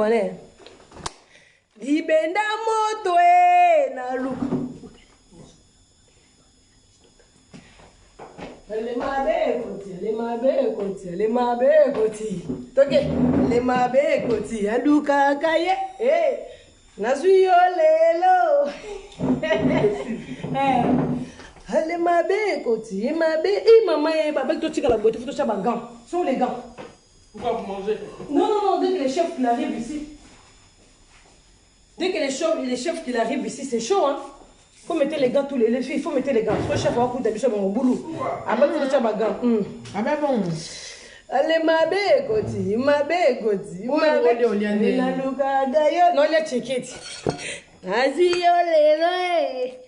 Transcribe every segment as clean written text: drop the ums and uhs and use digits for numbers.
Wane. Libenda moto e na luka. Le mabe koti, le mabe koti, le mabe koti. Toke, le mabe koti, aluka kaye. Eh, nazwi yo lelo. Eh. Ale mabe koti, mabe, eh mama eh baba totikala boye, totia ba gants. Sont les gants. Pourquoi vous mangez? Non, non, non, dès que les chefs qui arrivent ici. Dès que les chefs qui arrivent ici, c'est chaud, hein. Faut mettre les gants tous les filles, il faut mettre les gants. Parce que chef va coûter des choses au boulot. Ah ben, faut mettre les gants. Ah ben bon. Allez, ma bé, koti, ma bé, koti, ma bé. Naluka gayo. Non, il y a tcheketi. Nazi yo lelo, eh.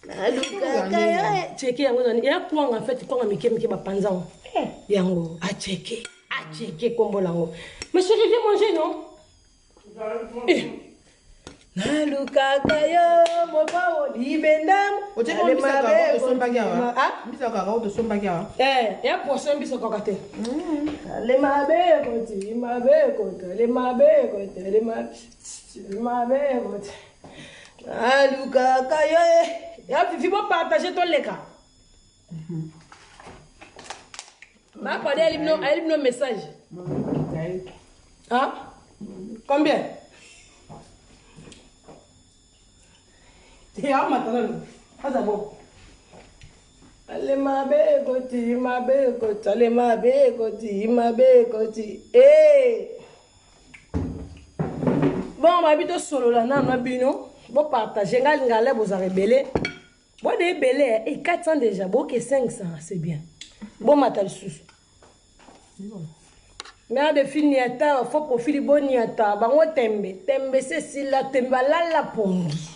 Naluka gayo, eh. Tcheke yango, il y a quoi en fait, quoi mike mike ba panza. Yango, a tcheke. Ah, tcheke kombo lango. Ma chérie, viens manger, non? Eh. Nalukaka yo mobao libendam. Eh, ya poisson biso kaka te. Ale mabe koti, mabe koti, ale mabe koti, ale mabe koti. Nalukaka yo. Ya fifi bo partager to leka. Papa, elle a message. Hein? Combien? Ya maintenant. Ah bon. Allez mabe koti, mabe koti, allez mabe koti, mabe koti. Eh! Bon, ma bito solo la na bino. Bon partager ngal ngale vous rebelle. Bon de ebele et 400 déjà, bon que 500, c'est bien. Bon matal sous. Mère de fille niata, faux profil bon niata, bango tembe, tembe c'est sila tembe lala pongi.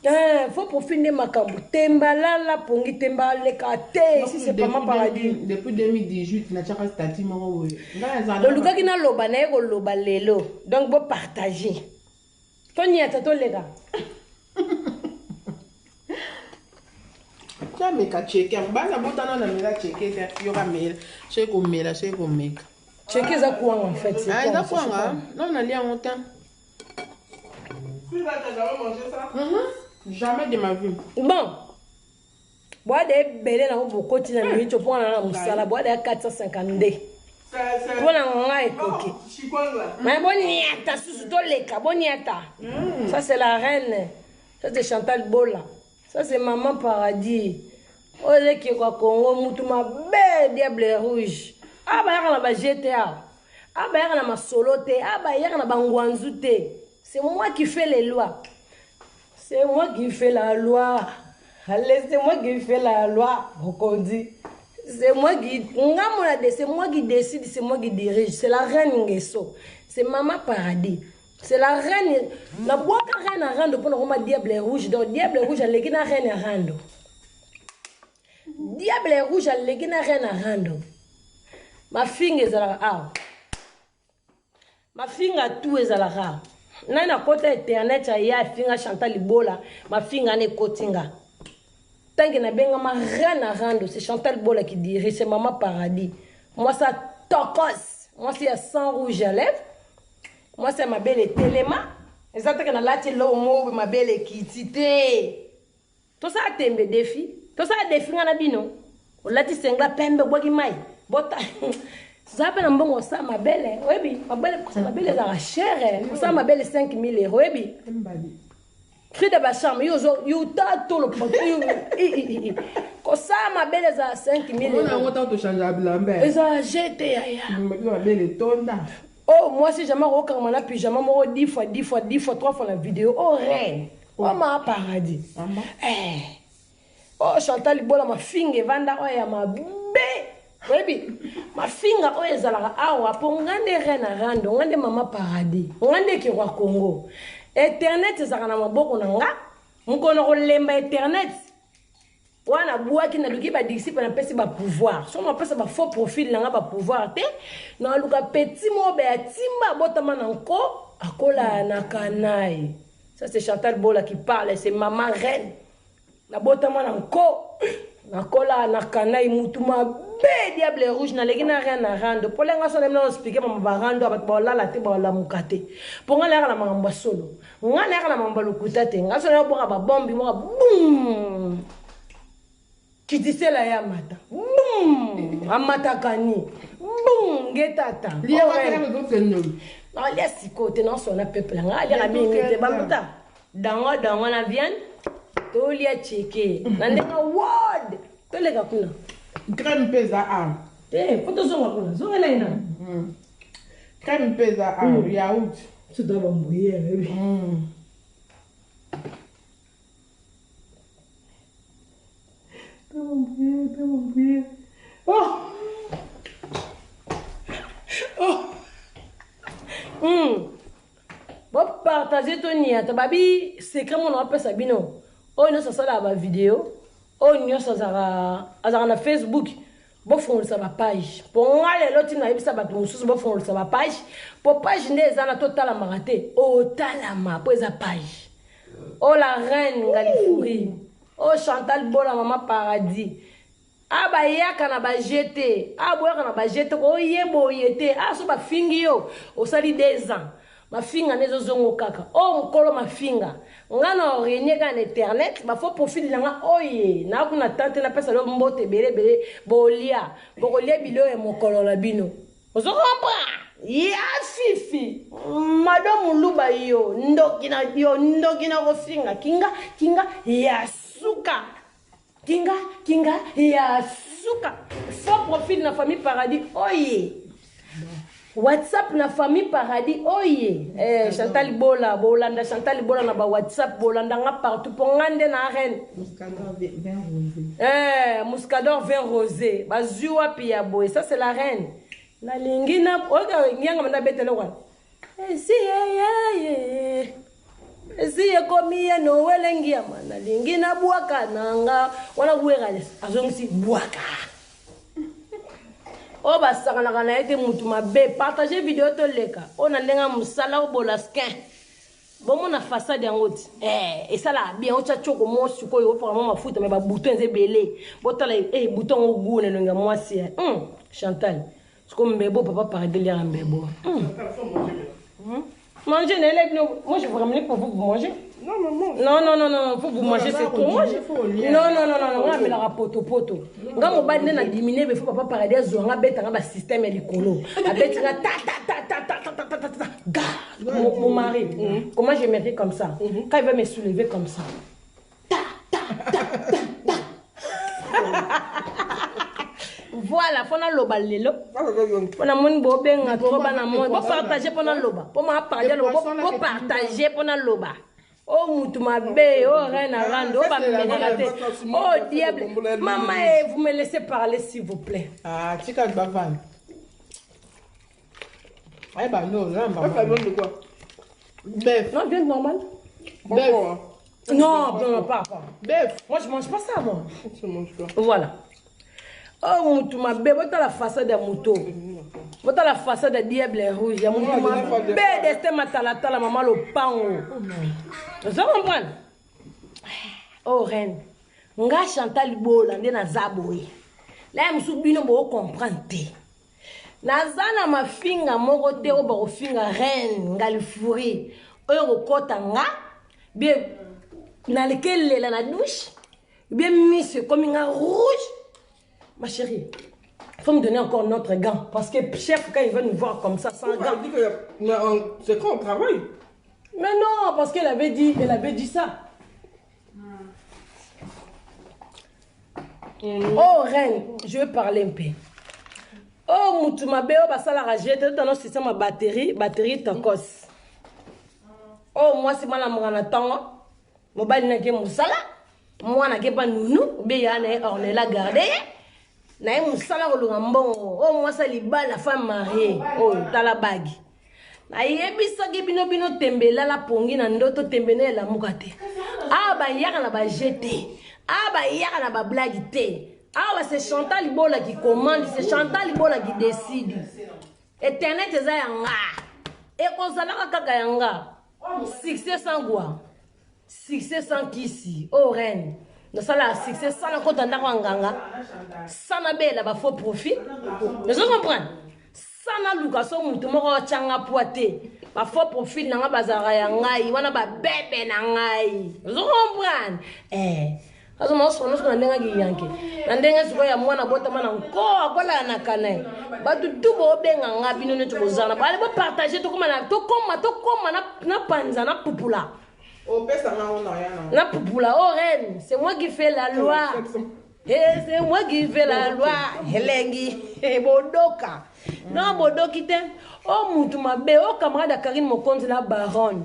Eh, faux profil ne makambu, tembe lala pongi, tembe leka te, ici c'est pas ma paradis. Depuis 2018, na tchaka statut moko boye. Olukaki na loba na ye koloba lelo. Donc bon partager. To niata to leka. Nameka cheke yango bana botana na mela cheke te yoka mela soki komela soki komeka cheke eza kwanga en fait. Ah, eza kwanga non nalia yango te. Jamais de ma vie. Bon, bwada ebele nango bokoti na minute mpona na mosala bwada ya 452 mpona ngai ekoki mais boniata susu toleka boniata. Ça c'est la reine, ça c'est Chantal Bola, ça c'est Maman Paradis. Oyo ekekwa Congo mutu mabe diable rouge. Ah bayaka na ba GTA. Ah bayaka na masolo te, ah bayaka na bangwanzu te. C'est moi qui fais les lois. C'est moi qui fais la loi. Allez, c'est moi qui fais la loi. Mokondi. C'est moi qui c'est moi qui décide, c'est moi qui dirige. C'est la reine Ngeso. C'est Maman Paradis. C'est la reine. La boîte reine à rando pour le diable rouge. Donc diable rouge elle est la reine à rando. Diable rouge elle est la reine à rando. Ma finge est la ah. Ma finga tout est la rare. Nana kota internet ya finga Chantal Bola, ma finga ne kotinga. Tant que na benga ma reine à rando, c'est Chantal Bola qui dirige, c'est Maman Paradis. Moi ça tokos. Moi c'est sans rouge à lèvres. Moi c'est ma belle téléma. Et ça que na lati lo mo ma belle kitité. Tout ça tembe défi. Tout ça défi ngana bino. Olati sengla pembe bwaki mai. Bota. Ça pe na mbongo ça ma belle. Oyebi, ma belle ça ma belle za cher. Ça ma belle 5000 euros oyebi. Frida Bacham, yo zo yo ta to le produit. Ko ça ma belle za 5000 euros. On a autant to changer blambe. Eza jeté ya ya. Ma belle tonda. Oh moi si jamais roka mana pyjama mo 10 fois 10 fois 10 fois 3 fois la vidéo. Oh reine. Oh ma paradis. Eh. Oh Chantal Bola ma finge vanda oh ya ma be. Oyebi mafinga oyo ezalaka awa po nga nde reine rando, nga nde mama paradis, nga nde kirwa Congo. Internet ezalaka na maboko na nga, mokolo kolemba internet wana bwaki naluki ba disciple na pesi ba pouvoir. So mapesa ba faux profil na nga ba pouvoir te, na luka petit mobe ya timba botama na nko akola na kanai. Ça c'est Chantal Bola qui parle, c'est maman reine. Na botama na nko. Nakola na kanai mutu mabe diable rouge naleki na rien na rando mpo lenga so na expliquer mama barando bato baolala te baolamuka te mpo ngai nayaka na makambo ya solo ngai nayaka na makambo ya lokuta te ngai so nayoboka babombi moka bum kitisela ye amata bum amataka ni bum ngetata alia sikoyo te naosona peuple ngai aliaka mingi te bambuta Dango dango na viande tolia cheke na ndenge word toleka kuna. Crème mpe eza awa. Te fo tozonga kuna zongela ye nanu. Mm. Crème mpe eza awa mm. yaourt. Biso toza bambuyere. Mm. Oh. Oh. Mm. Bo partager to niata babi secret mona bapesa bino oyo nyonso asalaka ba video oyo nyonso azalaka na Facebook bofungolisa ba page mpo nga lelo ntina nayebisa bato mosusu bofungolisa ba page mpo page nde eza na totalamaka te otalama mpo eza page o la reine ngalifuri o Chantal Bola mama paradis a bayaka na ba jeu te a boyaka na ba jeu te oye boye te a so bafingi yo osali 2 ans mafinga nde ezozongo kaka o mokolo mafinga nga na orenie kaka na internet bafo profil na nga oye naa kuna tante napesa lo mbote ebele ebele bolia bokolia biloko ya mokolo na bino ozo comprendre ya fifi mado muluba yo ndoki na yo ndoki na kofinga kinga kinga ya suka kinga kinga ya suka faux profil na famille paradis oye WhatsApp na famille paradis oye eh, Chantal Bola bolanda Chantal Bola na ba WhatsApp bolanda nga partout po nga nde na reine Muscador vin rosé. Eh, Muscador vin rosé bazwi wapi ya boye ça c'est la reine nalingi na oyoka ngianga manda betele wana esi yeyeye esi ekomi ye nowele ngiama nalingi nabwaka nanga wana wera azongisi bwaka oyo basakanaka na ye te mutu mabe partage video toleka oyo na ndenge ya mosala obola skin bomona façade yango ti eh, esalaka bien otya tioko mwa sikoyo opaka mwa mafuta me babouton eza ebele botala eh, bouton yango gout na elongi ya mwasi eh. Chantal siko mbebo papa paradis liaka mbebo Manger, moi je vous ramène pour vous, vous manger. Non, maman. Non, non, non, non, faut vous manger, c'est trop. Moi, non, non, non, non, non, mais la poto poto. Nga mobali nde na diminuer, mais faut papa paradis azwa nga beta nga ba système ya likolo. Abeti nga ta ta ta ta ta ta ta ta ta ta. Ga, mon mari, comment je mérite comme ça? Quand il va me soulever comme ça. Ta ta ta ta ta. Voilà, faut na loba lelo. Faut na moni bo benga trop bana moi. Bo partager pour na loba. Pour ma partager loba. Bo partager pour na loba. Oh mutu mabe, oh reine rando, oh ba menaka te. Oh diable. Maman, eh, vous me laissez parler s'il vous plaît. Ah, tika bavane. Eh ben non, là, Ça, ça vient de quoi? Bœuf. Non, viande normale. Bœuf. Non, non, pas, pas. Bœuf. Moi, je mange pas ça, moi. Je mange pas. Voilà. Oh, mutu mabe, bota la façade ya moto. Bota la façade ya diable rouge. Ya mutu mabe, destin matalatala, mama lopango. Vous comprenez? Oh, reine. Nga Chantal Bola, nde naza boye. La musu bino bo comprendre te. Naza na mafinga moko te oyo bakofinga reine ngalifuri oyo kokota nga bien nalekelela na douche bien miso ekomi nga rouge. Ma chérie, faut me donner encore notre gant parce que chef quand il va nous voir comme ça sans gant. C'est quand on travaille? Mais non, parce qu'elle avait dit, elle avait dit ça. Oh reine, je vais parler un peu. Oh mutu mabe oyo basalaka jete dans notre système ya batterie, batterie tokos. Oh mwasi mwana mwana na ntongo, mobali na ke mosala, mwana ke pa nunu, obe ya na ye ornela garde ye. Na ye mosala koluka mbongo. Oh mwasi libala femme mariée. Oh tala bagi. Nayebisaki bino bino tembe elala pongi na ndoto tembe na elamuka te. Awa bayaka na ba jete. Awa bayaka na ba blague te. Awa c'est Chantal Bola qui commande, c'est Chantal Bola qui décide. Internet eza ya nga. Ekozalaka kaka ya nga. Succès sans quoi? Succès sans kisi. Oh reine. Nasalaka succès sans nakota ndako ya nganga, sans nabela ba faux profit. Ozo comprendre? Sans naluka so mutu moko atyanga pwa te. Ba faux profil na nga bazalaka ya ngai, wana ba bebe na ngai. Ozo comprendre? Eh. Azo maosona na ndenge kiyanke. Na ndenge sikoyo ya mwana botama na nko akolala na kanai. Bato tu bobenga nga bino neti bozana. Bale bo partager tokoma na tokoma tokoma na na panza na pupula. Opesa nga ona ya na. Na pupula oh reine, c'est moi qui fais la loi. Eh, c'est moi qui fais la loi. Elengi bodoka. Non bodoki te. Oh mutu mabe, oh camarade ya Karine Mokonzi la baronne.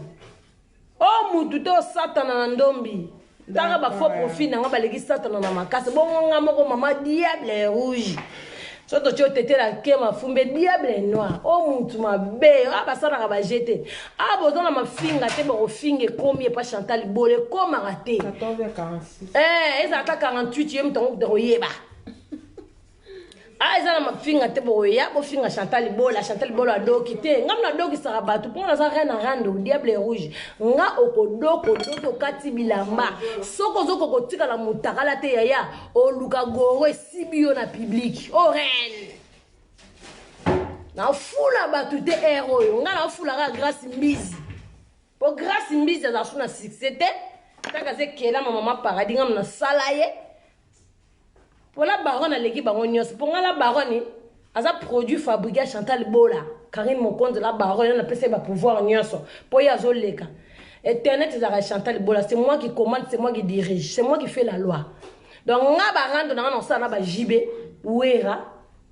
Oh mutu te osatana na ndombi. Tanga ba faux profil nanga baleki satana na makasi. Bongo nga moko mama diable rouge. So totie otetela ke mafumbe diable noir. Oh mutu mabe, ah basalaka ba jete. Ah boza na mafinga te bokofinga ekomi epa Chantal Bole ekomaka te. 14h46. Eh, ezala ata 48 ye moto yango kuta koyeba. Ah, eza na mafinga te bokoya bofinga Chantal Bola, Chantal Bola adoki te. Nga mna adokisaka bato mpo naza reine na rando, diable rouge. Nga okodoko odoki okati bilamba. Soki ozokoka kotikala motakala te yaya, oluka goro esibi yo na public. Oh reine. Nafula bato te heure oyo. Nga nafulaka Grâce Mbizi. Po Grâce Mbizi azala su na succès te. Kaka aza ekelama mama paradis nga mna sala ye. Po la baronne aleki bango nyonso. Po nga la baronne aza produit fabriqué ya Chantal Bola. Karine Mokonzi la baronne na pesa ba pouvoir nyonso. Po ye azoleka. Internet ezalaka Chantal Bola, c'est moi qui commande, c'est moi qui dirige, c'est moi qui fais la loi. Donc nga ba rando na nga na osala na ba JB, Wera,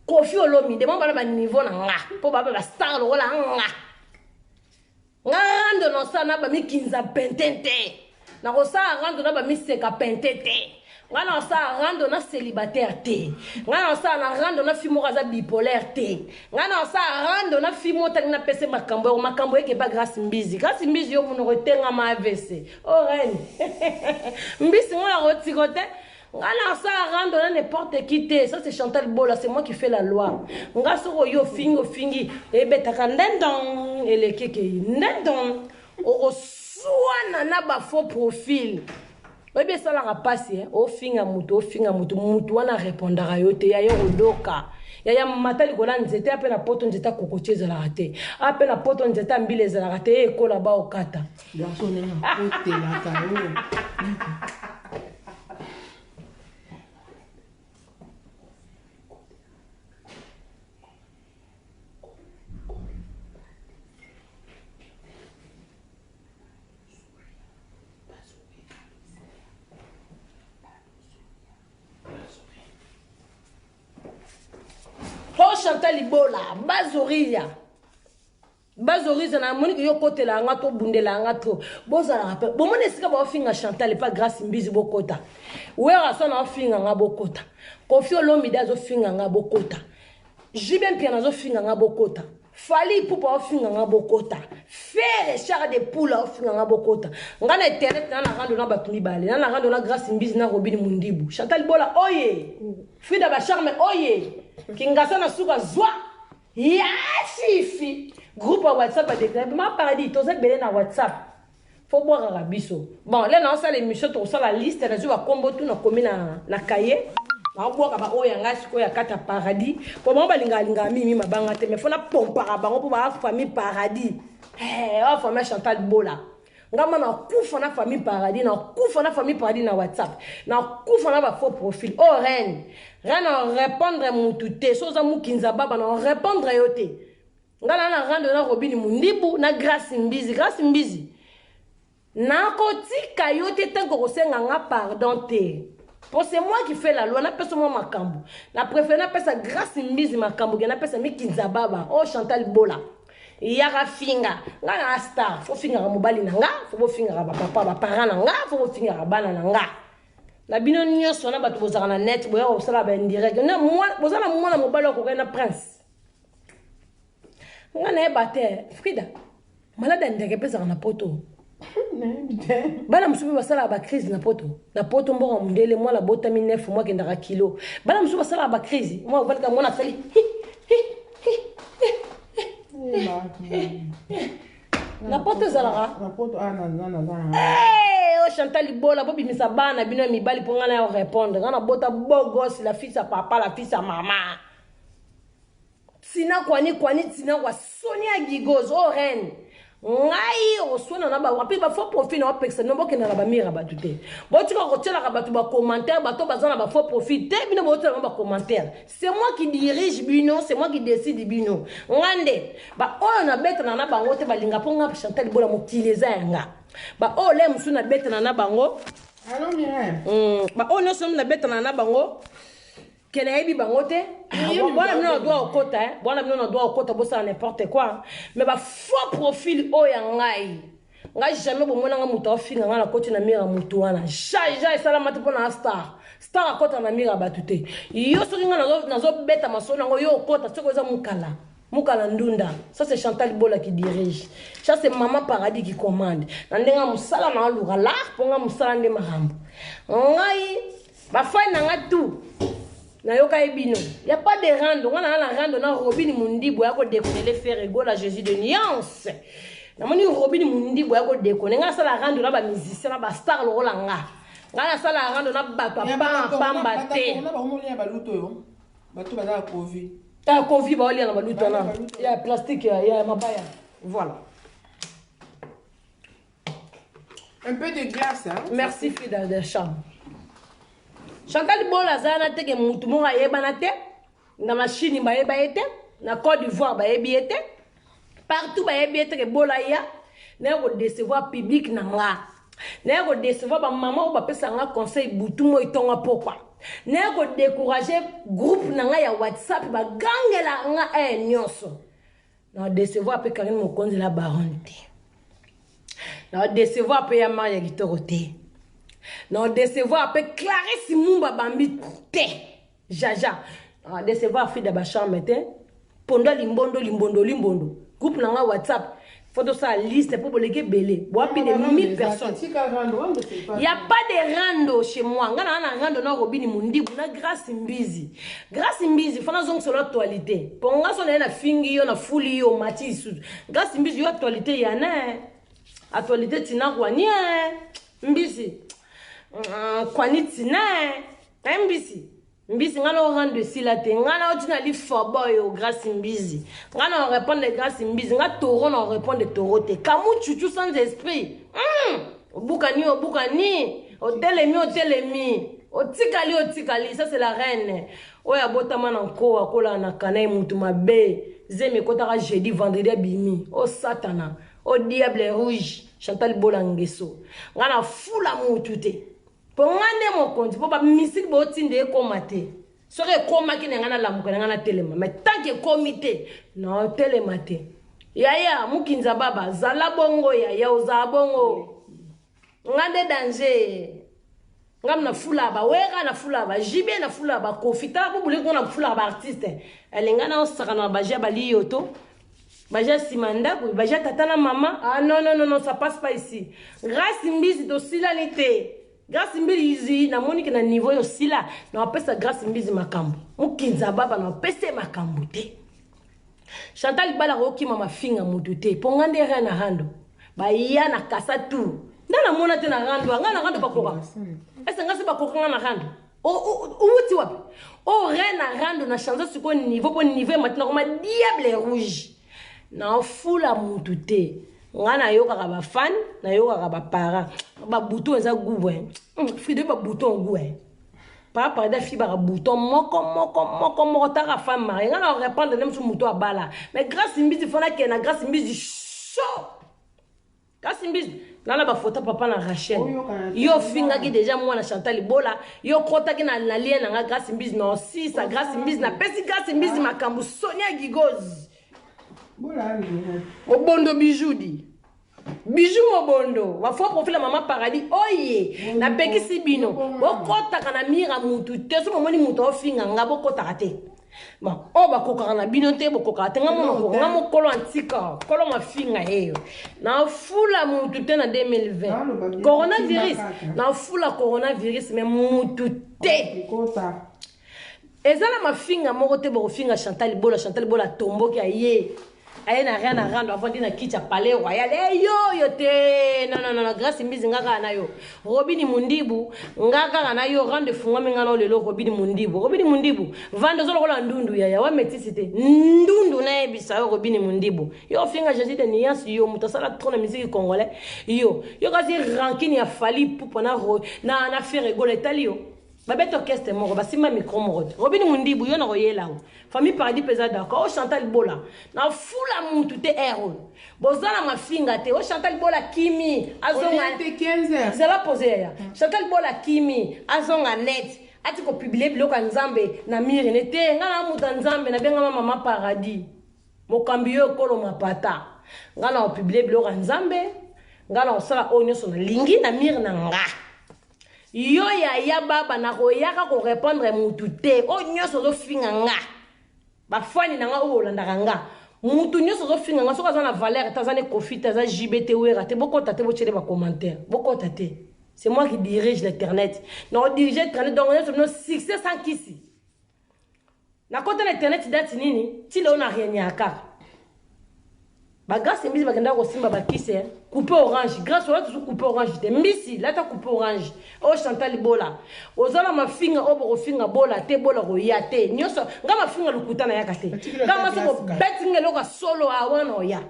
Koffi Olomide, bango bana ba niveau na nga. Po ba ba star lokola nga. Nga rando na osala na ba mikinza pente te. Na kosala rando na ba miseka pente te. Nga na osala rando na célibataire te. Nga na osala na rando na fille moko aza bipolaire te. Nga na osala rando na fille moko tangi na pese makambo yoko makambo eke pa Grâce Mbizi. Grâce Mbizi yo munoko etengama AVC. Oh reine. Mbisi nga na kotiko te. Nga na osala rando na n'importe qui te. Ça c'est Chantal Bola, c'est moi qui fais la loi. Nga soko yo fingi ofingi ebetaka ndendon eleki ekei ndendon okoswana na ba faux profil. Oyebi esalaka pasi eh? Ofinga mutu ofinga mutu mutu wana répondaka yo te yaya odoka yaya mata likolo ya nzete ape na poto nzete ya kokotie ezalaka te ape na poto nzete ya mbila ezalaka te ye ekola ba okata. Garçon ndenge akotelaka yo. Oh Chantal Ibola, Bazoria. Bazoriza na moni yo kotela nga to bundela nga trop. Bozalaka pe. Bomoni esika ba finga Chantal pas Grâce Mbizi bokota. Wera so na finga nga bokota. Koffi Olomide azo finga nga bokota. JB Mpiana azo finga nga bokota. Fally Ipupa ofinga nga bokota. Ferre char de poule ofinga nga bokota. Nga na internet na na rando na bato mibale. Na na rando na Grâce Mbizi na Robin Mundibu. Chantal Bola oye. Frida ba charme oye. Kingasa na suka zwa. Ya fifi. Groupe ya WhatsApp a déclaré ma paradis toza ebele na WhatsApp. Faut bwakaka biso. Bon, là na osala émission tokosala liste nazwi bakombo tu nakomi na, na cahier. Naobwaka baoyo ya ngai sikoyo ya kati ya paradis. Po bango balingaka lingaka mingi mabanga te, mais faut napompaka bango mpo ba famille paradis. Eh, hey, famille Chantal Bola. Nga ma nakufa na famille paradis, nakufa na famille paradis na WhatsApp. Nakufa na ba faux profil. Oh reine, reine en répondre mutu te. Soza mukinza baba na répondre yo te. Nga na na rando na Robin Mundibu na Grâce Mbizi. Grâce Mbizi. Nakotika yo te tant que okosenga nga pardon te. Po c'est moi qui fais la loi, napesa mwa makambo. Na préfère napesa Grâce Mbizi makambo ke napesa Mikinza baba. Oh Chantal Bola. Yaka finga. Nga na star, faut fingaka mobali na nga, faut bofingaka ba papa, ba parents na nga, faut bofingaka bana na nga. Na bino nyonso na bato bozalaka na net, boya kosala ba indirect. Na mwa, boza na mwana mobali okokai na prince. Nga nayeba te, Frida. Malade ya ndeke mpe ezalaka na poto. Bana mosusu mpe basalaka ba crise na poto. Na poto mboka mondele mwana abotami 9 mois akendaka kilo. Bana mosusu basalaka ba crise. Mwana ovandika mwana asali hi hi hi hi. Na poto ezalaka. Na poto ah na na na. Eh, oh Chantal Libola, bobimisa bana bino ya mibali mpo ngai na yo répondre. Ngai nabota beau gosse, la fils ya papa, la fils ya mama. Tina kwani kwani tina kwa Sonia Gigos, oh reine. Ngai oswana na ba wapi ba faux profil na opekisa bino bokenda na ba mira bato te. Botika kotielaka bato ba commentaire, bato baza na ba faux profil te, bino botiela bango ba commentaire. C'est moi qui dirige bino, c'est moi qui décide bino. Nga nde ba oyo na betana na bango te balinga po nga Chantal Bola mokili eza ya nga. Ba oyo le musu na betana na bango. Allô Mireille. Ba oyo nyonso na betana na bango ke nayebi bango te. Bwana bino na droit okota, hein. Bwana bino na droit okota bosala n'importe quoi. Mais ba faux profil oyo ya ngai. Ngai jamais bomona nga moto afinga nga na koti na mira moto wana. Ja ja esalama te mpona star. Star akota na mira bato te. Yo soki nga nazo beta masolo nango yo okota soki oza mukala. Mukala ndunda. Ça c'est Chantal Bola qui dirige. Ça c'est Maman Paradis qui commande. Na ndenga musala na aluka la po nga musala nde makambo. Ngai ba fan na nga tout. Nayoka ye bino. Y a pas de rando. Nga na na rando na Robin Mundibo ya ko déconner faire Gola Jésus de nuance. Namoni Robin Mundibo ya ko déconner. Nga sala rando na ba musicien na ba star lokola nga. Nga na sala rando na bato ya pamba te. Na ba omolia ba luto yo. Bato baza na Covid. Ta Covid ba olia na ba luto na. Ya plastique ya mabaya. Voilà. Un peu de glace hein. Merci Frida de chambre. Chantal Bola aza na teke mutu moko ayebana te na machine bayeba ye te na Côte d'Ivoire bayebi ye te partout bayebi ye te ke Bola ya na ko décevoir public na nga na ko décevoir ba maman oyo bapesa nga conseil butu moi tonga pokwa na ko décourager groupe na nga ya WhatsApp ba gangela nga nyonso na décevoir pe Karine Mokonzi la baronne te na décevoir pe ya Maria Kitoko te na décevoir pe Clarisse Mumba Bambi te Jaja na décevoir Frida ba chambre te pondo limbondo limbondo limbondo groupe na nga WhatsApp faut ça liste pour boleke belé boapi de 1000 personnes. Il y a pas de rando chez moi. Nga na rando na Robini Mundibu na Grâce Mbizi. Grâce Mbizi fana zong sur l'actualité. Pour nga so na fingi yo na fuli yo mati su. Grâce Mbizi yo actualité ya na. Actualité tina kwani Mbizi. Kwani tina. Mbizi. Mbizi nga na rando esila te. Nga na otina li foboy yo Grâce Mbizi. Nga na répondre Grâce Mbizi. Nga taureau na répondre taureau te. Kamu chuchu sans esprit. Obukani obukani. Otelemi otelemi. Otikali otikali. Ça c'est la reine. Oya botama na nko akola na kanai mutu mabe. Zemi kotaka jeudi vendredi abimi. O satana. O diable rouge. Chantal Bola ngeso. Nga na fula mutu te. Po nga nde mokonzi po ba misiki botinde ekoma te. Soki ekomaki na nga na lamuka na nga na telema. Mais tant que ekomi te, na telema te. Yaya mukinza baba zala bongo yaya ozala bongo. Nga nde danger. Nga na fula ba wera na fula ba jibe na fula ba kofi ta bubule ko na fula ba artiste. Alinga na osaka na ba jaba liyoto. Baja simanda, baja tata na mama. Ah non non non non, ça passe pas ici. Grâce Mbizi to sila ni te. Grâce Mbizi na moni ke na niveau yo sila, na pesa Grâce Mbizi makambo. Mukinza baba na pesa makambo te. Chantal Bala roki mama finga mutu te. Ponga nde rien na rando. Ba ya na kasa tout. Nda na mona te na rando, nga na rando bakoka. Ese nga se bakoka nga na rando. Outi wapi? O rien na rando na changer siko niveau po niveau maintenant comme diable rouge. Na fula mutu te. Nga na yokaka ba fan, na yokaka ba para. Ba bouton eza goût hein. Fride ba bouton goût hein. Papa da fi ba bouton moko moko moko moko taka femme mariée. Nga na répondre même sur mutu abala. Mais Grâce Mbizi fona ke na Grâce Mbizi chaud. Grâce Mbizi nana ba photo papa na Rachel. Yo fingaki déjà moi na Chantal Bola, yo kotaki na na lien na Grâce Mbizi non si ça Grâce Mbizi na pesi Grâce Mbizi makambo Sonia Gigoz. Mobondo bijou di. Bijou mobondo, wa faux profil maman Paradis. Oye, na pekisi bino. Bokota kana mira mutu te so momoni mutu ofinga nga bokota te. Bon, o ba kokaka na bino te bokokaka te nga mo nga mo kolo antika, kolo mafinga eyo. Na fula mutu te na 2020. Coronavirus, na fula coronavirus mais mutu te. Ezala mafinga moko te bokofinga Chantal Bola, Chantal Bola tomboki aye. Aye na rien na rando avandi na kiti ya palais royal. Eh yo yo te. Non non non, Grâce Mbizi nga kaka na yo. Robini Mundibu nga kaka na yo rando efungwami nga na lelo Robini Mundibu. Robini Mundibu vanda ozo lokola ndundu yaya wa metisi te. Ndundu nayebisa yo Robini Mundibu. Yo ofinga Jésus de nuance yo moto asala trop na musique congolais. Yo yo kasi rancune ya Fally Ipupa na na na Ferre Gola etali yo. Babeta orchestre moko basimba micro moko te. Robini Mundibu yo na koyela yo. Famille Paradis peza d'accord. O Chantal Bola na fula mutu te air oyo. Bozala mafinga te. O Chantal Bola kimi azonga te 15 heures. Zala posé yaya. Chantal Bola kimi azonga net. Ati ko publier biloko ya Nzambe na mire ne te nga na muta Nzambe na benga mama Paradis. Mokambi yo ekolo mapata. Nga na publier biloko ya Nzambe. Nga na kosala oyo nyonso nalingi na mire na nga. Yo yaya baba nakoyaka ko répondre mutu te oyo nyonso ozofinga nga bafani na nga oyo olandaka nga mutu nyonso ozofinga nga soki aza na valeur te aza ne kofi te aza jb te wera te bokota te botyele bacommentaire bokota te. C'est moi qui dirige l'internet. Na dirige internet donc nyonso bino succès sans kisi. Nakota na internet date nini ti leo na réunion kaka. Ba grâce mbisi bakenda kosimba bakisi eh. Coupe orange grâce ola toujours coupe orange te mbisi lata coupe orange o Chantal Bola ozala mafinga o bokofinga bola te bola koya te nyonso nga mafinga lokuta na yaka te nga maso kobeti nga eloko ya solo awana oya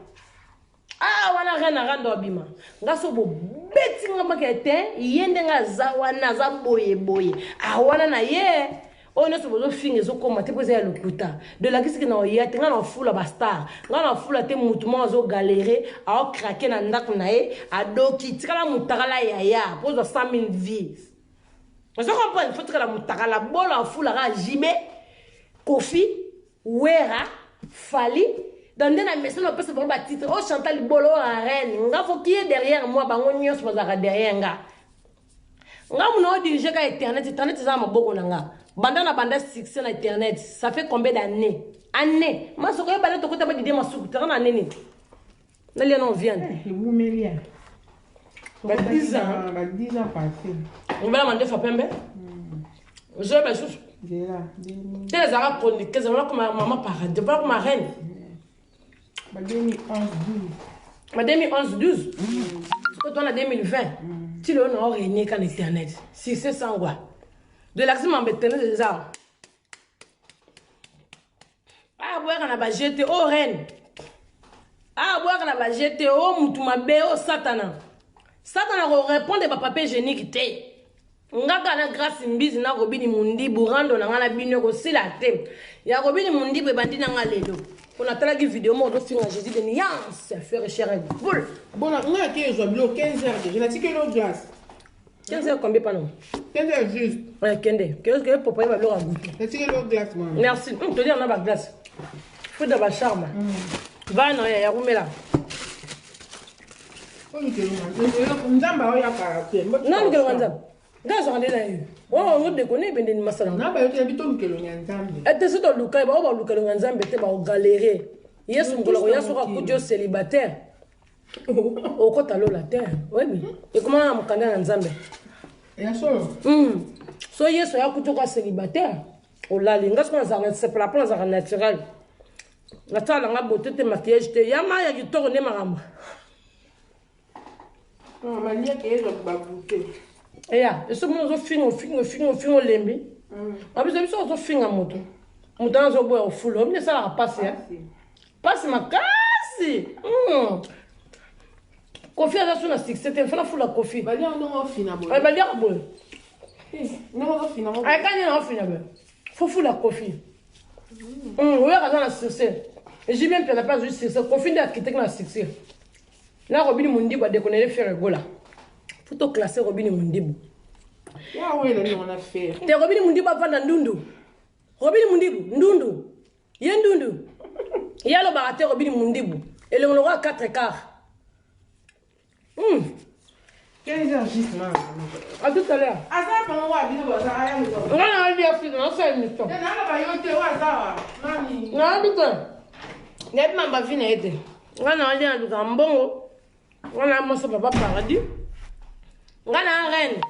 ah wana reine rando abima nga so bobeti nga maka te ye ndenge aza wana aza boye boye awana na ye oyo nyonso bozofinga ezokoma te mpo eza ya lokuta de lakisiki na oya te nga na ofula bastar nga na ofula te motu moko azogalere aokrake na ndako na ye adoki tikala motakala yaya mpo ozwa 100 000 vies. Ozo comprendre faut tikala motakala bola ofulaka jibe Kofi Wera Fally dans nde na mesa na opesa bango batitre o Chantal Bolo oyo reine nga faut qui est derrière moi bango nyonso bazalaka derrière nga nga muna o dirige ka internet internet eza na maboko na nga banda na banda succès na internet ça fait combien d'années année masoko yebale tokota ba dide masuku tanga na nini nalia na viande ewumeli ya ba 10 ans ba 10 ans passé obela mandefa pembe ozoyeba lisusu te ezalaka chroniqueuse wana koma mama paradis wana koma reine ba 2011 12 ba 2011 12 sikoyo towana 2020 ti lelo na orenie ka na internet succès sangwa de lakisi mambo internet eza ah boyaka na ba jete o reine ah boyaka na ba jete o mutu mabe o satana satana korépondre bapapier génique te ngaka na Grâce Mbizi na Robini Mundibu rando na nga na bino ekosila te ya Robini Mundibu ebandi na nga lelo mpo natalaki video moko ozofinga Jésus de nuance faire cher boule bona nga ake ezwa bilo 15 heures déjà natikeli yo glace 15 heures combien pano 15 heures juste ouais kende kende popo ba biloko ya goûter natikeli yo glace mama merci tolia na ba glace fuda ba charme bana ya rumela nzambe aoyaka te nalukelo nzambe nga azwaka nde na ye oyo odekone ebendeni masala ete so toluka ye bao baluka elonga nzambe te baogalere yesu mokolo akoya soki akuti yo célibataire okota lola te oyebi ekoma na mokanda na nzambe so yesu ayakuti oka célibataire olali nga soki nazalaka nasepela mpo nazalaka naturel natala nanga beauté te maquillage te yama ya kitoko nde makambo eya eso mona ozofinga ofinga ofinga ofinga olembi abiso biso ozofinga moto moto wana azoboya ofula omini esalaka mpasi mpasi makasi Kofi aza su na succès te mfana fula Kofi baliaka boye ayekani na ofina boye fofula Kofi oyaka aza na succès JB Mpiana mpe azwi succès Kofi nde akitaki na succès na Robini Mundibu adekonele Ferre Gola faut toclasse Robini Mundibu te Robini Mundibu avanda ndundu Robini Mundibu ndundu ye ndundu ye alobaka te Robini Mundibu elongo lokola 4 quart 15 heures juste mama. À tout à l'heure. Aza bango wa bino baza aya moto. Nga na ali afika na sa émission. Na na ba yo te wa za wa. Mami. Na abi te. Nayebi mamba vi na ye te. Nga na ali aluka mbongo. Nga na mwasi papa paradis. Nga na reine.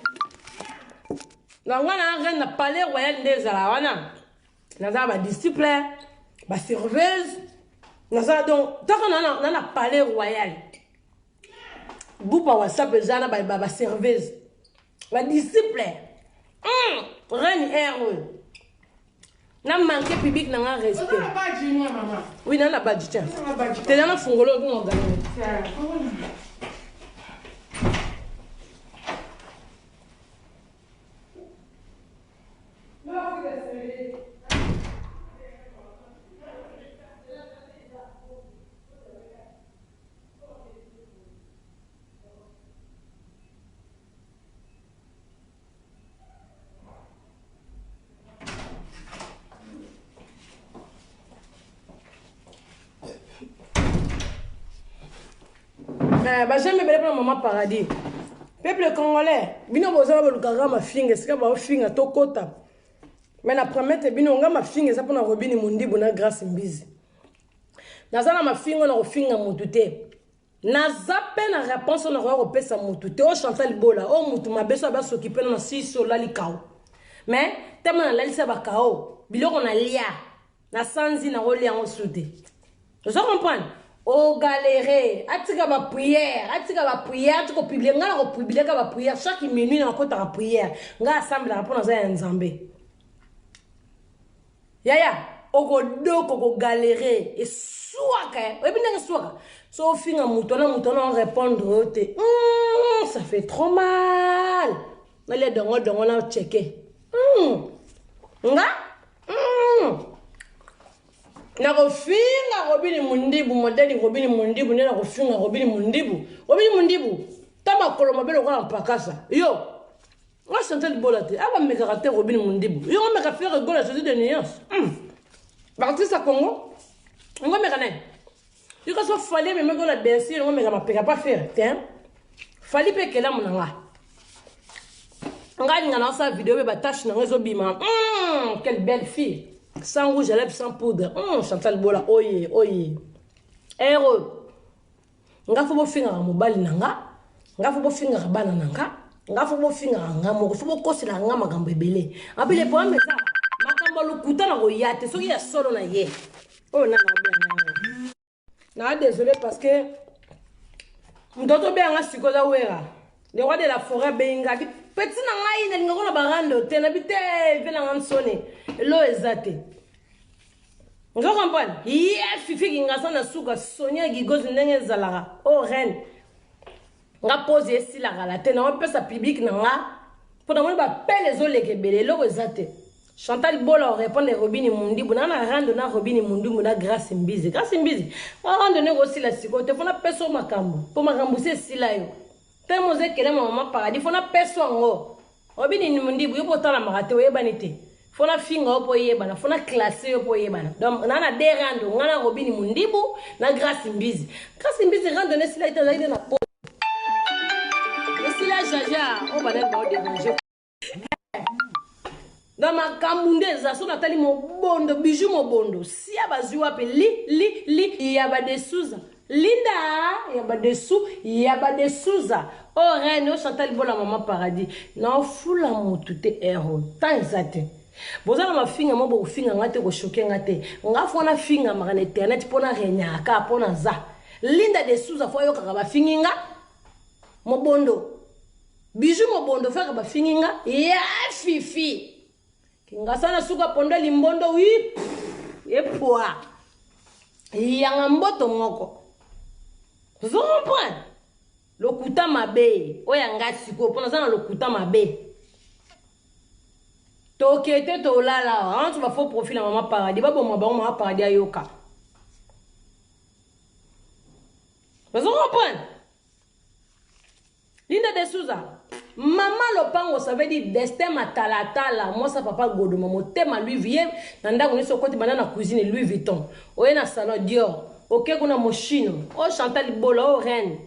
Na nga na reine na palais royal nde ezala wana. Naza ba disciple, ba serveuse. Naza donc taka na na na palais royal. Groupe ya WhatsApp eza na ba ba serveuse. Ba disciple. Reine R oyo. Na manque public na nga respect. Oza na badge moi maman. Oui, na na badge tiens. Te na fungolo ko ngana. Eh, bajambe ebele mpona mama paradis peuple congolais bino bozala bolukaka mafinga esika baofinga tokota me na promete bino nga mafinga eza mpona robini mondibu na grace mbizi naza na mafinga na kofinga motu te naza mpe na réponse oyo nakoya kopesa motu te o chantal bola o motu mabe so abasoki mpe na sisi olali kao mais tama nalalisa bakao biloko nalia na sanzi nakolia yango su te ozo comprendre ogalere atika baprière atika baprière atika kopublie ngai nakopublie ka baprière chaque minuit nakotaka prière ngai asambelaka mpo naza ya nzambe yaya okodoka okogalere eswaka eh. Oyebi ndenge eswaka so ofinga moto wana moto wana orépondre yo te ça fait trop mal nalia dongo dongo na cheke nga nakofinga robini mundibu modeli robini mundibu nde nakofinga robini mundibu robini mundibu ta makolo mabe lokola mpakasa yo nga chantal libola te awa mekaka te robini mundibu yo ngomeka faire gola jésus de nuance baartiste ya congo ngomeka nani yo kasi ofali ememaki oyo na bercy yo ngomeka mapeka pa faire te fali mpe ekelamu na nga nga alinga na osala video mpe batache na nga ezobima quelle belle fille sans rouge à lèvres sans poudre chantal bola oye oye ero nga fo bofingaka mobali na nga nga fo bofingaka bana na nga nga fo bofingaka nga moko fo bokoselaka nga makambo ebele abele problème eza makambo ya lokuta na koya te soki ya solo na ye oyo nana abenga na désolé parce que moto atobenganga sikoyo aza wera le roi de la forêt abengi nga petit na ngai nalingako na barando te nabi te ve na nga nsone elo eza te ozo comprendre ye fifi kingasa na suka sonia gigozi ndenge ezalaka o reine nga pose esilaka la te naopesa public na nga mpo namoni bapele ezoleka ebele eloko eza te chantal bola orépondre robini mundibu na na rando na robini mundibu na grace mbizi grace mbizi nga rando ndenge osila sikoyo te mpo napesa yo makambo mpo makambo si esila yo te moza ekelema mama paradis mpo napesa yango robini mundibu yo mpo otalamaka te oyebani te fo nafinga yo mpo oyebana fo na classe yo mpo oyebana donc na na de rando nga na robini mundibu na grace mbizi grace mbizi rando na esila ete azalaki nde na po esila jaja oyo banani baoderange donc makambo nde eza so natali mobondo bijou mobondo sia bazwi wapi li li li ya badesuza linda ya badesu ya badesuza o oh, reine o chantal bola mama paradis naofula motu te ero temps eza te boza na mafinga mo bokofinga nga te koshoke nga te nga fo nafingamaka na internet mpo na regnaka mpo naza linda de souza fo ayokaka bafingi nga mobondo bijou mobondo faka bafingi nga ya fifi kingasa na suka pondo limbondo wi epwa yanga mboto moko ozo comprendre lokuta mabe oyo ya nga sikoyo mpo naza na lokuta mabe tokete tolala anso bafaux profil ya mama paradis baboma bango mama paradis ayoka ozo comprendre Linda de Souza mama lopango ça veut dire destin matalatala mwasa papa godoma motema Louis Vuitton na ndako nyonso okoti banda na cuisine Louis Vuitton oye na salon Dior oke kuna Moschino o Chantal Bola o Reine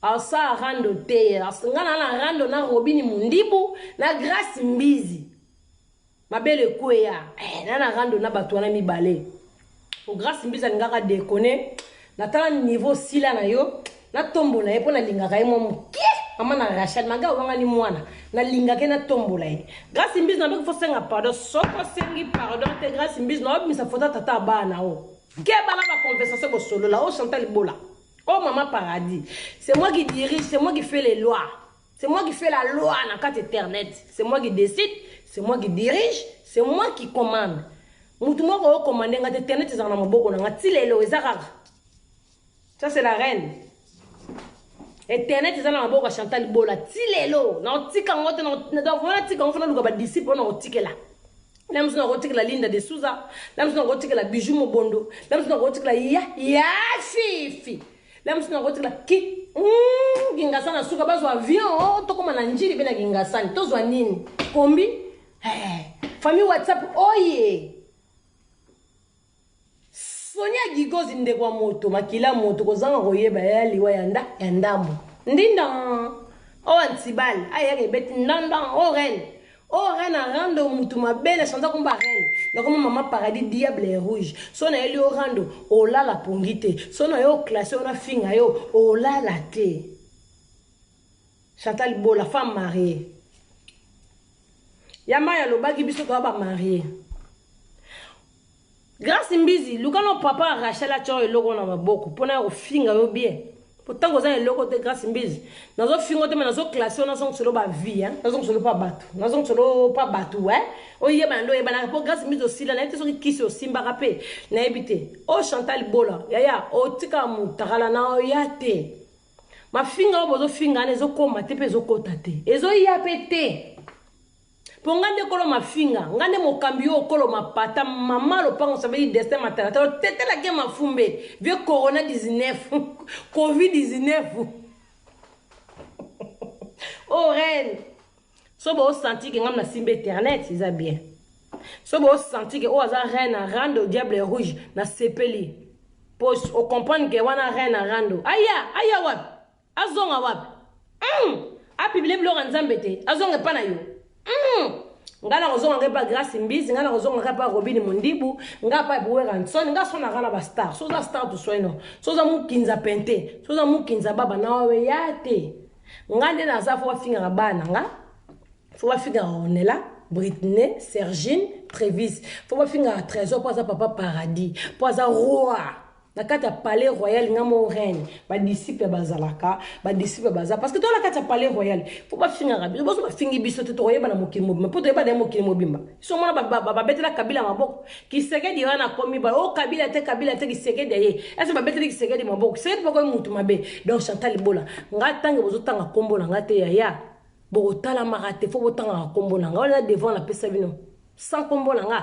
asa rando te nga na na rando na Robini Mundibu na Grace Mbizi mabele ekweya eh, na na rando na bato wana mibale o Grace Mbizi alingaka déconner natala niveau sila na yo natombola ye mpo nalingaka ye mwa moke mama na rachel maga owangani mwana nalingaka ye natombola ye Grace Mbizi nabeki fo senga pardon soki osengi pardon te Grace Mbizi naobimisa foto ya tata ya bana o. Keba na ba conversation bosolola o Chantal Bola. Oh maman paradis, c'est moi qui dirige, c'est moi qui fais les lois. C'est moi qui fais la loi na kati internet. C'est moi qui décide, c'est moi qui dirige, c'est moi qui commande. Mutu moko o commande nga te internet ezala na maboko na nga ti lelo eza kaka. Ça c'est la reine. Internet eza na maboko ya Chantal Bola ti lelo. Na otika ngo te na donc wana tika ngo fana luka ba disciple na otikela. La musu na kotikela Linda de Souza, la musu na kotikela Bijou Mobondo, la musu na kotikela ya ya Fifi. La musu na kotikela ki Kingasani na suka bazwa avion oh, tokoma na Njili pe na Kingasani tozwa nini? Kombi? Eh, famille WhatsApp oye. Sonia Gigozi ndeko ya moto makila moto kozanga koyeba ya liwa ya nda ya ndambo ndinda oyo antibal ayaka ebeti ndanda o reine o reine arando mutu mabe na chanza komba reine nakoma mama paradis diable ya rouge so nayeli yo rando olala pongi te so na yo classe yo nafinga yo olala te Chantal Bola femme mariée ya mai alobaki biso toya ba marie Grace Mbizi luka no papa Rachel atia yo eloko na maboko pona ya kofinga yo bien po ntango oza na eloko te Grace Mbizi nazofinga te me nazo classe yo nazongiselo ba vie hein nazongiselo pa bato nazongiselo pa bato hein oyebana nde oyebanaka po Grace Mbizi osila nayebi te soki kisi osimbaka mpe nayebi te o Chantal Bola yaya otika mutakala na oya te mafinga oyo bozofinga wana ezokoma te mpe ezokota te ezoya mpe te Po nga nde kolo mafinga, nga nde mokambi yo kolo mapata, mama lopango ça veut dire destin matalatala, otetela ke mafumbe, vieux corona 19, covid 19. Oh reine, so bo senti ke nga na simba internet, eza bien. So bo senti ke oyo aza reine na rando diable rouge na sepeli. Po o comprendre ke wana reine na rando. Aya, aya wapi? Azonga wapi? Hum! A publier biloko ya Nzambe te. Azonga epa na yo. Hum! Nga na kozonga nga epa Grace Mbizi, nga na kozonga nga epa Robini Mundibu, nga epa Werrason, nga so na nga na ba star. So za star to soino. So za mukinza pente, so za mukinza baba na we ya te. Nga nde naza fo bafingaka bana nga. Fo bafingaka Ornella, Britney, Sergine, Trevis. Fo bafingaka Trésor po aza papa paradis, po aza roi. Na kati ya palais royal nga mo reine ba disciple bazalaka ba disciple baza parce que tola kati ya palais royal fo bafingaka biso boso bafingi biso te tokoyeba na mokili mobimba mpo toyeba na ye mokili mobimba biso mona babetela kabila maboko kisekedi wana akomi ba o oh, kabila te kabila te kisekedi aye ese babeteli kisekedi maboko kisekedi moko ye mutu mabe donc chantal bola nga ntango bozotanga nkombo na nga te yaya bokotalamaka te fo botangaka nkombo na nga wana devant napesa bino sans nkombo na nga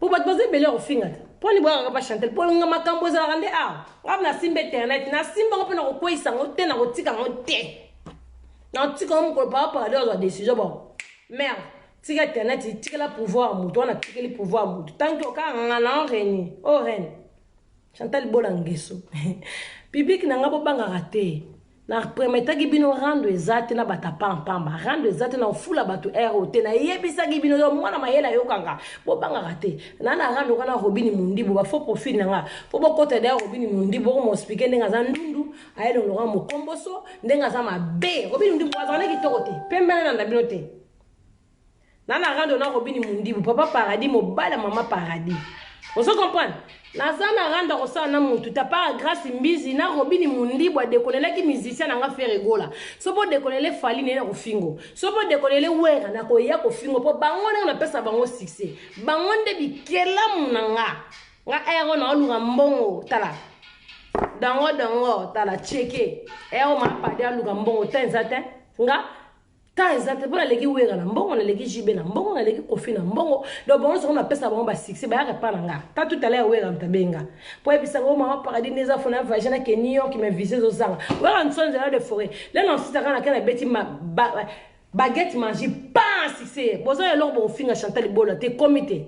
Po bato baza ebele ya kofinga te. Mpo ni boyaka pa Chantal? Mpo nga makambo ezalaka nde awa. Nga nasimba internet, nasimba ngo mpe nakokweyisa yango te, nakotika yango te. Nakotika yango mokolo papa paradis azwa decision bon. Merde, tika internet, tikela pouvoir moto wana atikeli pouvoir moto. Tant que okaka nga na règne, oh reine. Chantal Bola Ngeso. Public na nga bobangaka te. Na permettaki bino rando eza te na bata pampamba rando eza te na ofula bato ero te nayebisaki bino yo mwana mayele ayokanga bobangaka te na na rando kana robini mundibu ba faux profil na nga fo bokota da robini mundibu bokomoexplike ndenge aza ndundu ayelongloka mokomboso ndenge aza mabe robini mundibu azala na kitoko te pembe nalanda bino te Na na rando na Robini Mundibu, papa paradis, mobali ya mama paradis. Ozo comprendre? Naza na rando akosala na mutu ta part Grace Mbizi na Robini Mundibu adekonelaki musicien na nga Ferre Gola. So bo dekonele Fally na ye na kofingo. So bo dekonele Werra na koya kofingo po bango ndenge napesa bango succès. Bango nde bikelamu na nga. Nga ero na oluka mbongo tala. Dango dango tala cheke. Ero ma padi aluka mbongo tenza te. Nga temps eza te mpo naleki wera na mbongo naleki jb na mbongo naleki kofi na mbongo donc bango soko napesa bango basuccès bayaka epa na nga ta tout à l'heure wera moto abenga mpo ayebisanga o oh, mama paradis nde eza fona voyage na ke new york mais visa ezozanga wera nso nzela de forêt le na ositaka na ke nabeti baguette magie pan succès boza eloko bokofinga chantal libola te ekomi te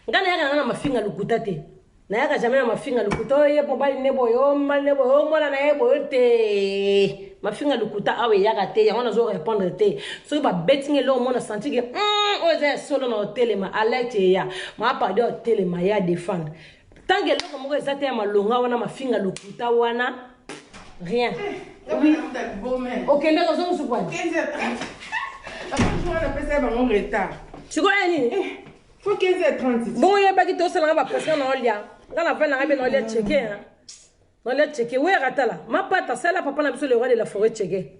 ngai nayaka nanga na mafinga lokuta te Nayaka jamais na mafinga lokuta oyo ye mobali nde boye o mobali nde boye o mwana na ye boye te mafinga lokuta awa eyaka te yango nazo répondre te soki babeti nga eloko mona senti ke oyo eza ya solo na otelema alerte eya maapadi otelema ya défendre tant que eloko moko eza te ya malonga wana mafinga lokuta wana rien oui okendaka ozongisi kwani sikoyo ya nini Faut 15h30. Bongo yebaki tosalanga ba pression na olia. Nga na vanda nga be na olia cheke hein. Na olia cheke wera tala. Mapata sala papa na biso le roi de la forêt cheke.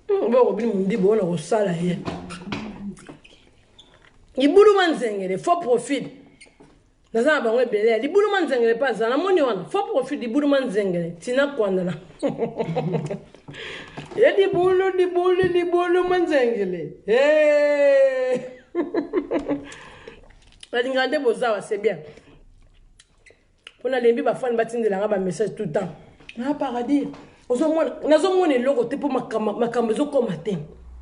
Boko bino mundibo wana kosala ye. Libulu manzengele faux profil. Naza na bango ebele. Libulu manzengele pa za namoni wana faux profil libulu manzengele tina kwandana. Ye libulu libulu libulu manzengele. Hey! Nalingaka nde bozawa c'est bien. Mpo nalembi bafani batindelanga ba message tout le temps. Na paradis. Ozomona nazomona eloko te mpo makambo ezokoma te.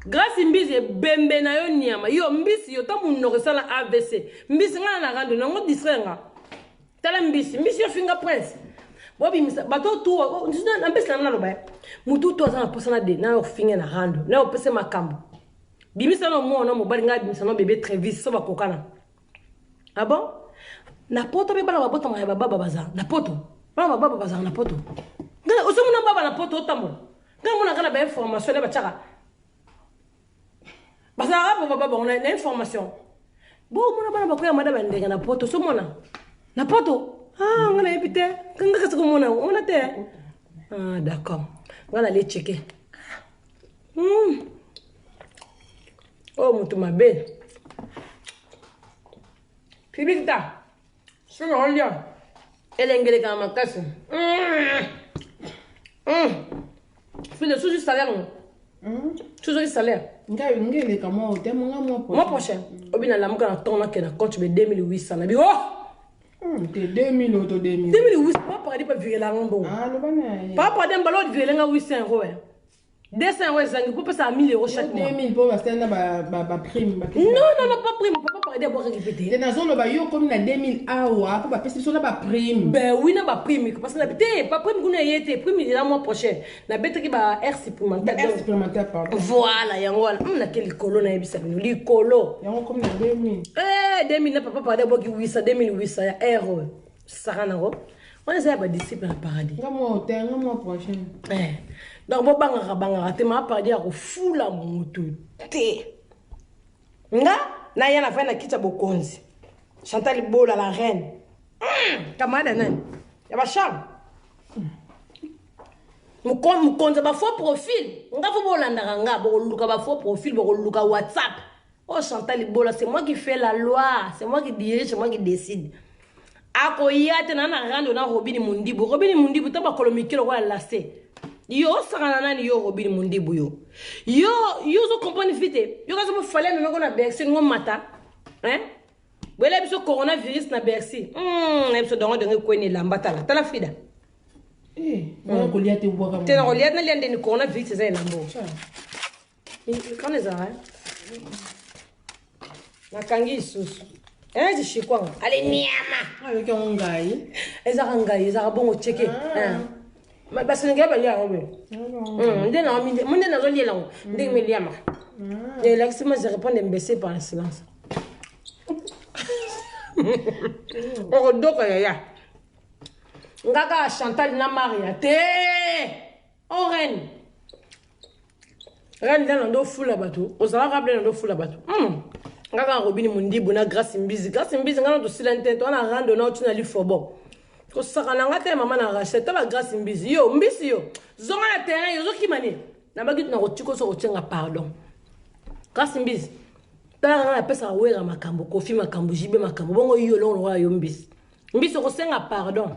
Grâce Mbizi ebembe na yo nyama. Yo mbisi yo ta munoko esala AVC. Mbisi nga na rando nango distraire nga. Tala mbisi, mbisi yo finga prince. Bobimisa bato tu na mbisi na naloba. Mutu tu aza na posa na de na yo finga na rando. Na yo pese makambo. Bimisa na mwana mobali nga bimisa na bébé Travis so bakokana. Ah bon? Na poto pe bana babotama ya bababa baza na poto. Bana bababa baza na poto. Nga ozomona baba na poto otambola. Nga mona kana ba information na bachaka. Bazalaka po baba bango na information. Bo mona bana bakoya mada bandenge na poto so mona. Na poto. Ah nga nayebi te. Nga kasi komona omona te. Ah d'accord. Nga na le checker. Oh mutu mabe. Public ta. Soki olia elengeleka makasi. File susu salaire ngo. Susu salaire. Ngai ngai eleka mwa te monga mwa prochain. Mois prochain. Obina lamuka na ton na kena compte be 2800 na bi oh. Te 2000 auto 2000. 2008 papa paradis pa virela ngo. Ah loba na. Papa paradis mbalo virela nga 800 euros. 200 euros ezangi po pesa 1000 euros chaque mois. 2000 po basala ba prime. Non non non pas prime, papa paradis abwakaki pe te. Te nazoloba yo komi na 2000 awa po bapesi biso na ba prime. Ben oui na ba prime parce que na te ba prime kuna ye te prime eza mois prochain. Na betaki ba air supplémentaire. Air supplémentaire pardon. Voilà yango wana na ke likolo na yebisa bino likolo. Yango komi na 2000. Eh 2000 na papa paradis abwaki 800 2800 ya air oyo. Saka nango. Wana eza ya ba disciple na paradis. Nga mwa te nga mwa prochain. Eh. Donc bo bangaka bangaka te ma paradis ya kofula mutu te. Nga na ya na fai na kiti ya bokonzi. Chantal Bola la reine. Camarade nani? Ya ba charme. Mokonzi ba faux profil. Nga fo bolandaka nga bokoluka ba faux profil bokoluka WhatsApp. Oh Chantal Bola, c'est moi qui fais la loi, c'est moi qui dirige, c'est moi qui décide. Akoya te na na rando na Robini Mundibu. Robini Mundibu ta bakolo mikilo kwa lase. Yo osaka na nani yo Robini Mundibu yo. Yo yo zo comprendre vite. Yo kazo mo fallait même ko na Bercy ngo mata. Hein? Bwela biso coronavirus na Bercy. Na biso dongo dongo kweni lamba tala. Tala Frida. Eh, na kolia te bwaka. Te na kolia na lia ndeni coronavirus eza elambo. Quand les arrêts. Nakangi lisusu. Eh, jishikwanga. Ale niama. Ayoki yango ngai. Ezaka ngai, ezaka bongo cheke. Basenegala balia yango be. Nde na minde, nde nazoliela yango. Ndenge meliama. Elakisi moi je réponds imbécile par le silence. Okodoka yaya. Ngaka Chantal na Maria te. Oh reine. Reine nde ndo fula bato. Ozalaka ble ndo fula bato. Ngaka Robini Mundibu na Grâce Mbizi. Grâce Mbizi ngana tosila nte to na rando na otina lifobo. Kosaka na nga te mama na Rachel tala Grâce Mbizi. Yo Mbisi yo. Zonga na terrain yo zokima ni. Na baki na kotiko so kotienga pardon. Grâce Mbizi. Tala nga na pesa wera makambo, Kofi makambo, JB makambo. Bongo yo longo yo Mbisi. Mbisi kosenga pardon.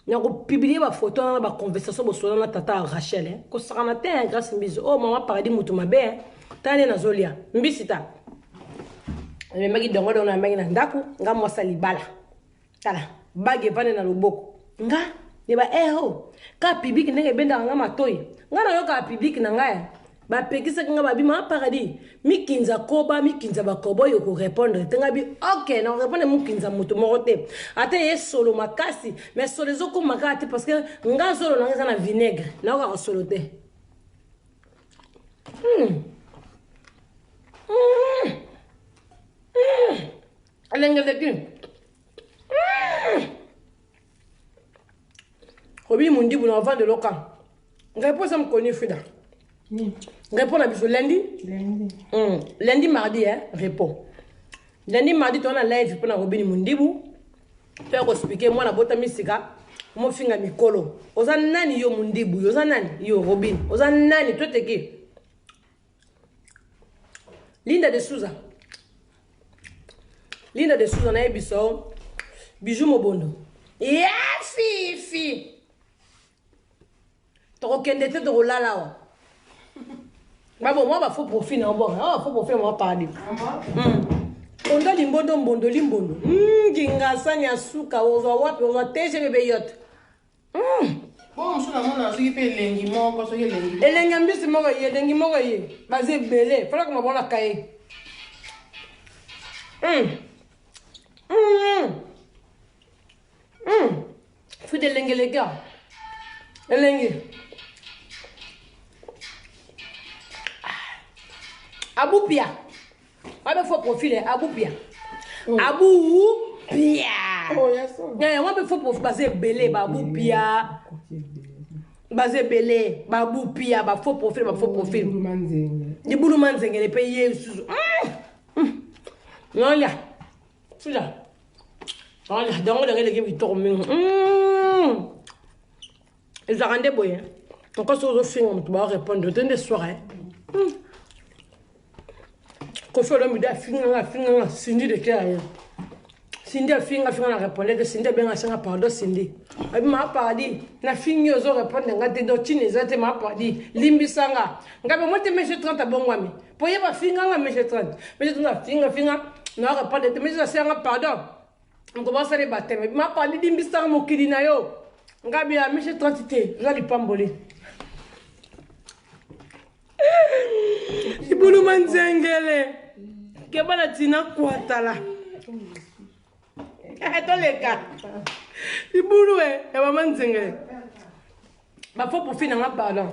Na ko publier ba photo na ba conversation bosola na tata Rachel hein. Kosaka na te Grâce Mbizi. Oh mama paradis mutu mabe hein. Tane na zolia. Mbisi ta. Namemaki dongo dongo namemaki na ndako nga mwasa libala. Tala bague evandi na loboko. Nga ne ba eh oh ka public ndenge ebendaka nga matoi. Nga nayokaka public na ngai. Bapekisaki nga babi ma paradis mikinza koba mikinza bakoboy okorépondre te. Nga bi ok na korépondre mokinza moto moko te. Ata ye solo makasi mais solo ezokoma kaka te parce que nga zolo nanga eza na vinaigre nayokaka solo te. Elengeleki. Obi Mundibu na ovande loka. Ngai posa mkoni Frida. Réponds na biso lundi. Lundi. Lundi mardi hein, réponds. Lundi mardi to na live pona Robini Mundibu. To ya ko mwana bota misika mofinga mikolo. Oza nani yo Mundibu? Oza nani yo Robin? Oza nani toi t'es qui? Linda de Souza. Linda de Souza na yebiso. Bijou Mobondo. Ya fifi. Tokokende te tokolala awa. Babo mwa ba faux profil na mbongo. Ah faux profil mwa parler. Ondo limbondo mbondo limbondo. Kingasani ya suka ozwa wapi ozwa TGBB yote. Bon, mosusu namona soki mpe elengi moko soki elengi. Elengi ya mbisi moko ye, elengi moko ye. Baza ebele. Fala koma bona kaye. Fruit de lengeleka. Elengi. Abupia. Wabe faux profil Abupia. Oh. Abupia. Oh, ya so. Eh, wabe faux profil baza ebele ba Abupia. Baza ebele ba Abupia ba faux profil ba faux profil. Libulu manzengele. Libulu manzengele pe ye susu. Nolia. Suja. Nolia, dango dango eleki kitoko mingi. Ezalaka nde boye. Encore soki ozofinga moto ba répondre te nde soir. Kofi Olomide afinga afinga Cindy de cœur ye. Cindy afinga afinga na répondre te Cindy abenga asenga pardon Cindy. Abi ma pardi na fingi ozo répondre nga te donc tine eza te ma pardi limbisanga. Nga be mote monsieur 30 abongwami. Po ye ba finga nga monsieur 30. Monsieur 30 afinga finga na répondre te monsieur asenga pardon. Ngoma sale baptême. Ma pardi limbisanga mokili na yo. Nga be monsieur 30 te za lipamboli. Ibuluma nzengele. Kebana tina kwatala. Toleka. Ibulu e, ya mama nzengele. Ba faux profil nanga pardon.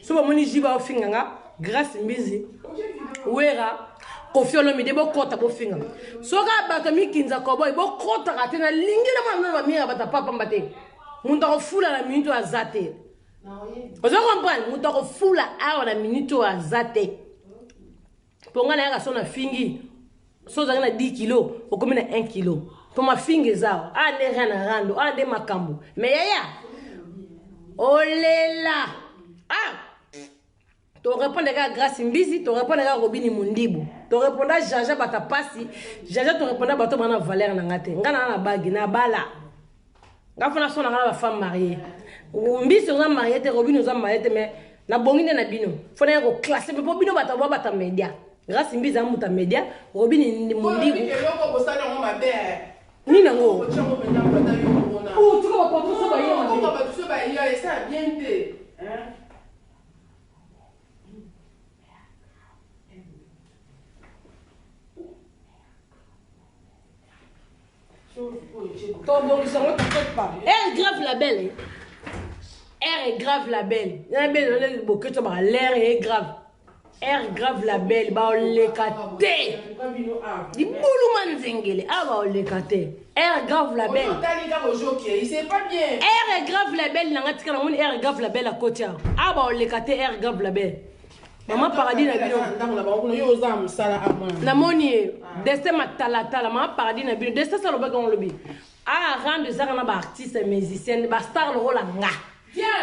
So ba moni jiba ofinga nga Grâce Mbizi. Wera Kofi Olomide bokota bofinga. Soka bato mikinza koboy bokota ka te na lingi na mwana ba mira bata papa mbate. Mundu akofula na minute aza te. Ozo comprendre mutu akofula awa na minute oyo aza te. Mpo ngai nayaka so na fingi so ozalaki na 10 kilo okomi na 1 kilo mpo mafingi eza awa awa nde rien na rando awa nde makambo me yaya olela ah to répondre kaka Grâce Mbizi, to répondre kaka Robini Mundibu, to répondre Jaja bata pasi, Jaja to répondre bato bana valeur na ngate. Nga na na bagi na bala. Nga fona sona nga ba femme mariée. Mbisi oza mariée te, Robini oza mariée te mais na bongi nde na bino. Fona ya ko classer mais po bino bata ba bata média. Grâce Mbizi amuta média, Robini Mundibu. Eloko bosali yango mabe. Nini yango? Otia yango mpenza mpata yo moko na. Oh, tika ba patron so ba ye mabe. Okoka bato so baya esala bien te. Hein? Tobongisa yango t'inquiète pas. R est grave la belle. R est grave la belle. La belle on boketo ba l'air est grave. R grave la belle ba oleka te. Libulu manzengele ah ba oleka te. R grave la belle. Otali kaka ozoki, c'est pas bien. R est grave la belle nanga tika na moni R grave la belle à côté. Ah ba oleka te R grave la belle. Maman Paradis na bino. Ntango na bango kuna yo oza mosala amwana. Namoni ye destin matalatala mama Paradis na bino destin salobaki yango lobi a rendre ezaka na baartiste musicien bastar lokola nga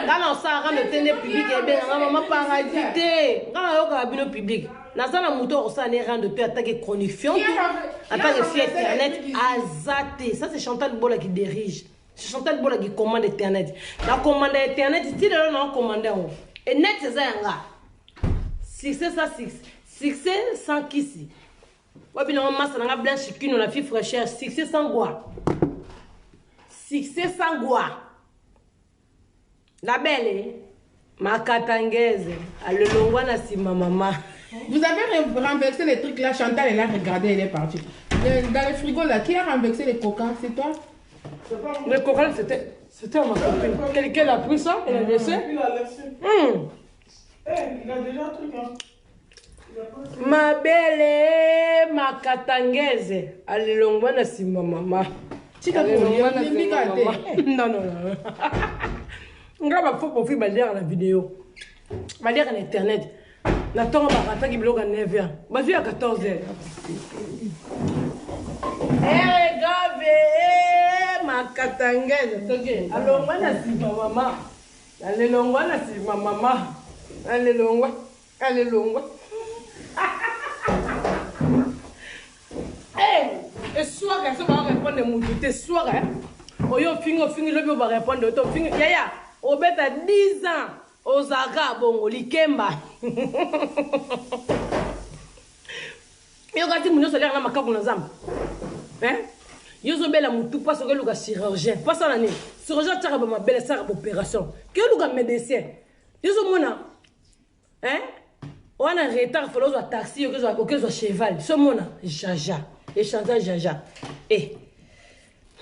nga na osala rendre te nde public ebenganga mama Paradis te nga nayokaka bino public naza na moto akosala ne rendre te atake chronifiante atake fi internet aza te. Ça c'est Chantal Bola qui dirige, c'est Chantal Bola qui commande internet. Na commande internet ti lelo na commande yango e net eza yanga. Succès sans succès, succès sans kisi. Wapi nango masa nanga Blanche Kino na fille fraîcheur, succès sans gua. Succès sans gua. La belle makatangeze alelongwa na sima mama. Vous avez renversé les trucs là, Chantal elle a regardé, elle est partie. Dans le frigo là, qui a renversé les coca? C'est toi? Le coca c'était ma copine. Quelqu'un l'a pris ça, elle a laissé. Il a laissé. Eh, il a déjà un truc, hein. Mabele makatangeze alelongwa na sima mama. Tika Alelongwa na kolia, sima mama. Non non non. Nga ba faux profil ba lire la vidéo. Baliaka na internet. Na ntongo barataki biloko ya 9 heures. Bazwi ya 14 heures. Eh, grave, eh, makatangeze. Toke, alongwa na nsima mama. Alelongwa na nsima mama. Alelongwa, alelongwa. Eh, eswaka so ba répondre mutu te swaka. Oyo ofingi ofingi lobi ba répondre to ofingi yaya obeta 10 ans ozalaka bongo likemba. Yo kasi mutu nyonso aliaka na makaku na zamba. Hein? Yo ozobela mutu mpasi okeluka chirurgien. Mpasi na nini? Chirurgien atiaka ba mabele asalaka ba opération. Keluka médecin. Yo ozomona hein? Wana retard fallait ozwa taxi okezwa cheval. Somona jaja. Echanza jaja. Eh.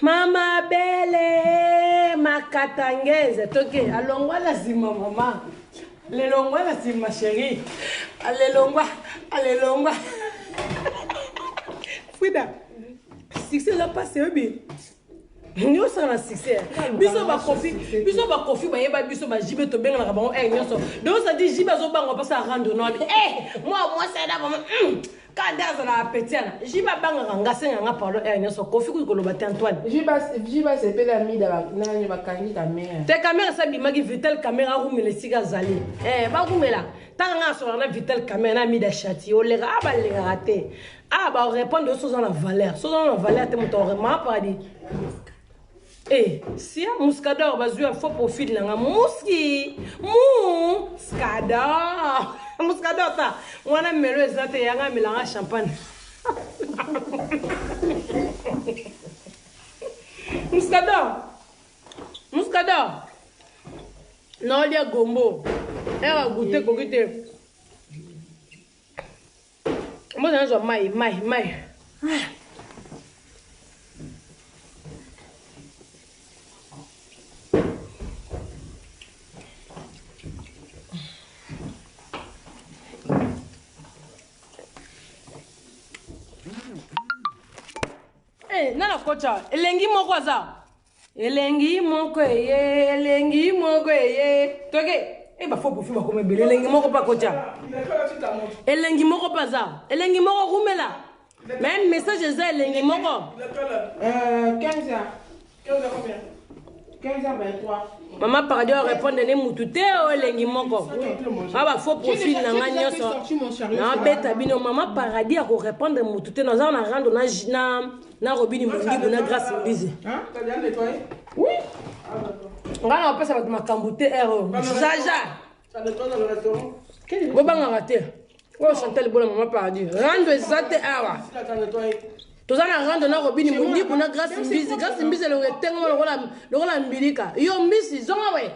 Mama bele makatangeze toke alongwa na nsima mama alelongwa na nsima chérie alelongwa alelongwa Frida succès eza mpasi oyebi nyonso na succès biso bakofi biso bakofi bayeba biso bajibe tobenganaka bango heure nyonso donc ça dit jibe azobangwa mpasi arando no abi eh mwa mwasi ada vraiment kanda azalaka petiana jibe abangaka nga asenga nga pardon heure nyonso kofi kutu koloba te Antoine Jiba sepeli amida nani bakangi kamera. Te kamera esi abimaki vital kamera arumela esika azali eh, barumela ntango nga asolaka na vital kamera na amida chati oleka a balekaka te a barépondre yo soza na valeur soza na valeur te moto ma paradis Eh, sia muscador bazwi ya faux profil na nga muski muscador muscador ta wana melo eza te yanga amelanga champagne muscador muscador naolia gombo ere goute ekoki te mboza nazwa mai mai mai. Eh, nana kocha elengi moko aza elengi moko eye elengi moko eye toke e bafo pofi bakoma ebele elengi moko mpe akotya elengi moko mpe aza elengi moko rumela mais message eza elengi moko. 15 heures. 15 heures combien? 15h23. Mama Paradis a répondre ne mutu te o elengi moko. Ba ba faux profil na nga nyonso. Na beta bino mama Paradis a ko répondre mutu te naza na rando na na na Robini Mundibu na Grâce Mbizi. Hein? T'as bien nettoyé? Oui. Ah d'accord. Nga na opesa bato makambo te ero. Jaja. Ça nettoie dans le restaurant? Bobangaka te. Oyo Chantal Bola mama Paradis. Rando eza te awa. Si t'as nettoyé. Toza na rando na Robini Mundibu na Grâce Mbizi. Grâce Mbizi elongo etengama lokola lokola mbilika. Yo mbisi zonga we.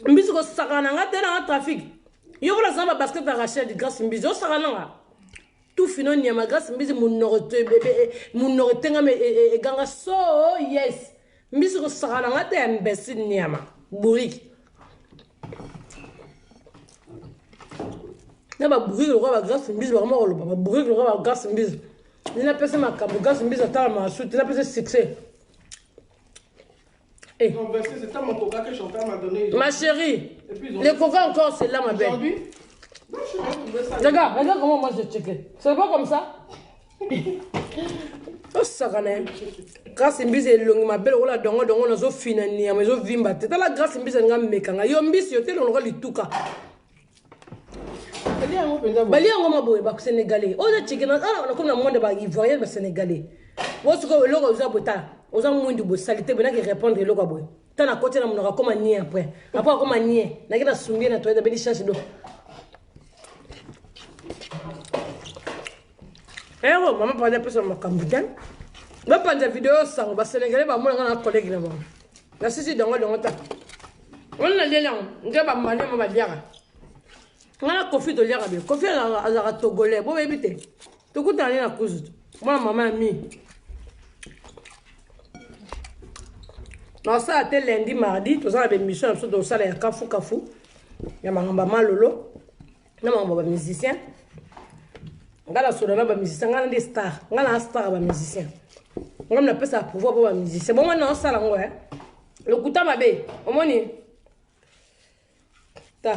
Mbisi kosakana na nga te na nga trafic. Yo kola zamba basket ya Rachel Grâce Mbizi osakana nga. Tufi no nyama Grâce Mbizi munoko te bebe munoko etengama eganga so yes. Mbisi kosakana nga te imbécile nyama. Bourrique. Na ba bourrique lokola ba Grâce Mbizi bakoma koloba ba bourrique lokola ba Grâce Mbizi. Nina pesa makambo Grâce Mbizi atala masu te napesa succès. Eh. Non, versé, c'est mon coca que Chantal m'a donné. Ma chérie, Et puis, ils ont... le coca encore, c'est là, ma belle. Aujourd'hui? Non, je suis pas trouvé ça. Regarde, regarde comment moi je checké. C'est pas comme ça? Osakana Grâce Mbizi elongi mabe lokola dongo dongo nazofina nyama ezovimba te tala Grâce Mbizi alinga mekanga yo mbisi yo te elongo lokola lituka Balia yango mpenza boye. balia yango maboye basénégalais oyo eza cheke nakomi na monde baivoirien basénégalais bosiko eloko oza boye tala oza mwindu boye salite boye naki répondre eloko ya boye ta na koti na monoko akoma nie après après akoma nie naki na sungi na toilette abeli chasse do ero mama panza apesa makambo te bapanza video sango basénégalais bamonanga na collègue na bango nasisi dongo dongo ta wana nalieli yango nde bamalie ma baliaka nga na kofi toliaka bien kofi azalaka togolais bo boyebi te tokutana ne na kuzu mwana mama ya mi nasala te lundi mardi toza na bemission na biso tosala ya kafu kafu ya makambo ya malolo na makambo ya bamusicien nga nasola na bamusicien nga na nde star nga na star ya bamusicien nga napesaka pouvoir mpo bamusicien bongo naosala yango lokuta mabe omoni. Ta.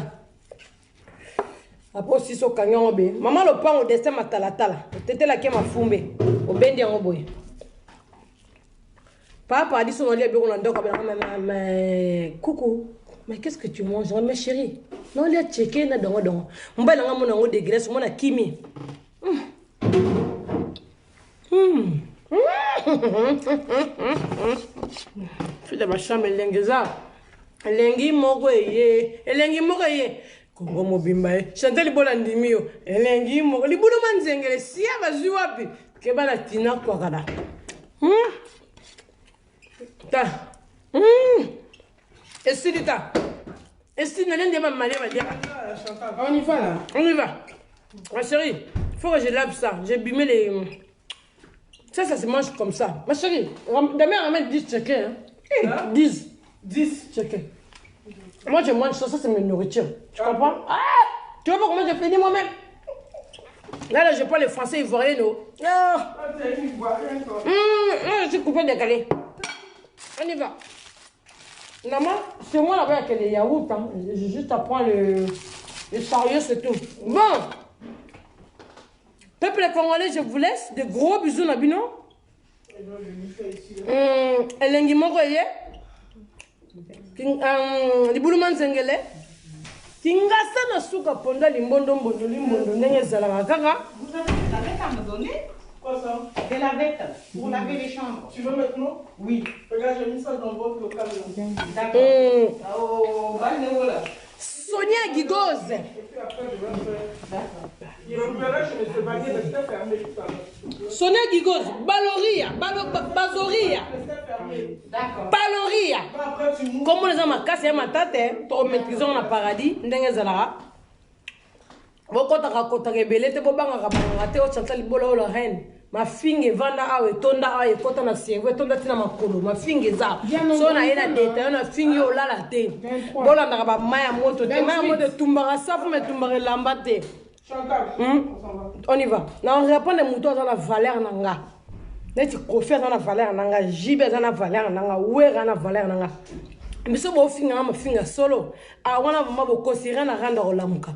Après aussi so kangi yango be. Maman lopango destin matalatala. Otetelaki mafumbe. Obendi yango boye. Papa a dit son lit biloko na ndako abelaka mais coucou. Mais qu'est-ce que tu manges? Mais chérie, non lia checker na dongo dongo. Mobali nanga mona yango dégueulasse, mona kimi. Fida bachambre elengi eza elengi moko eye elengi moko eye kongo mobimba ye chantal libola ndimi yo elengi moko libulu ma nzengele sia bazwi wapi keba na tina kwakala Ta Esili ta. Esili na nde mamalia baliaka. On y va là. On y va. Ma chérie, faut que je lave ça. J'ai bimé les. Ça, ça se mange comme ça. Ma chérie, demain, ramène 10 tchékés. Hein? Hein? 10 10. tchékés. Moi, je mange ça, ça c'est ma nourriture. Tu comprends? Ah! Tu vois pas comment j'ai fini moi-même? Là, là, je parle le français ivoirien, non? Ah! Ah, t'es une ivoirienne, toi. Je suis coupé décalé. On y va. Maman, c'est moi là-bas avec les yaourts. Hein. Je juste apprends le chariot, c'est tout. Bon. Peuple congolais, je vous laisse. De gros bisous, Nabino. Elengi moko ye. Libulu manzengele. Kingasa na suka ponda limbondo mbondo limbondo ndenge ezalaka kaka. Vous avez des lavettes à me donner? Quoi ça? Des lavettes pour laver les chambres. Tu veux maintenant? Oui. Regarde, j'ai mis ça dans votre local. D'accord. Oh, bah, là. Sonia Guigoz. Et puis après, je vais faire. Je verrai chez M. Vanier, mais c'était fermé tout à l'heure. Sonia Guigoz, Baloria, Bazoria. C'était fermé. D'accord. Baloria. Après, tu mous. Comme on les a makasi ya matate, to maîtrisons na paradis, ndenge ezalaka. Bokotaka kotaka ebele te, bobangaka bangaka te, ochantal libola oyo la reine. Mafinga evanda awa etonda awa ekota na cerveau etonda ntina makolo mafinga eza so na ye na deta yo na fingi oyo olala te bolandaka bamai ya moto te mai ya moto etumbaka safu ma etumbaka elamba te. Chantal, on s'en va. On y va. Na on répond moto aza na valeur na nga neti Kofi aza na valeur na nga, Jibe aza na valeur na nga, Wera na valeur na nga. Biso bofinganga mafinga solo awana vraiment bokosi rien na rendre olamuka.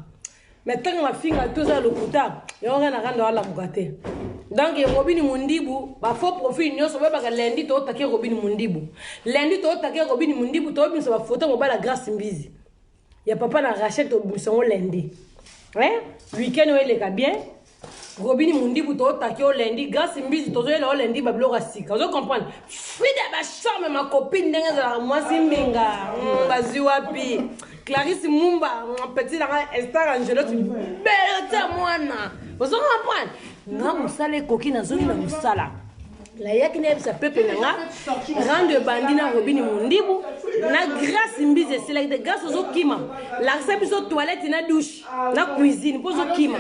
Mais ntango mafinga to eza lokuta yango rien na rendre alamuka te. Donc Robini Mundibu ba faux profil nyonso boyebaka lundi tootake Robini Mundibu, lundi tootake Robini Mundibu, toobimisa bafoto mobala Grâce Mbizi ya papa na Rachel, tobimisa yango lundi. Hein? Week-end oyo eleka bien. Robini Mundibu tootaki yo lundi, Grâce Mbizi tozoyela yo lundi, babiloko ya sika ozo comprendre. Frida bacharme ma copine ndenge ezalaka mwasi mbinga bazwi wapi Clarisse Mumba petit nanga Esther Angelote belle te mwana ozo comprendre nga mosala ekoki nazongi na mosala nayaki nayebisa peuple na nga rendre bandi na Robini Mundibu na Grâce Mbizi esilaki te. Grâce ozokima lakisa biso toilette na douche na cuisine mpo ozokima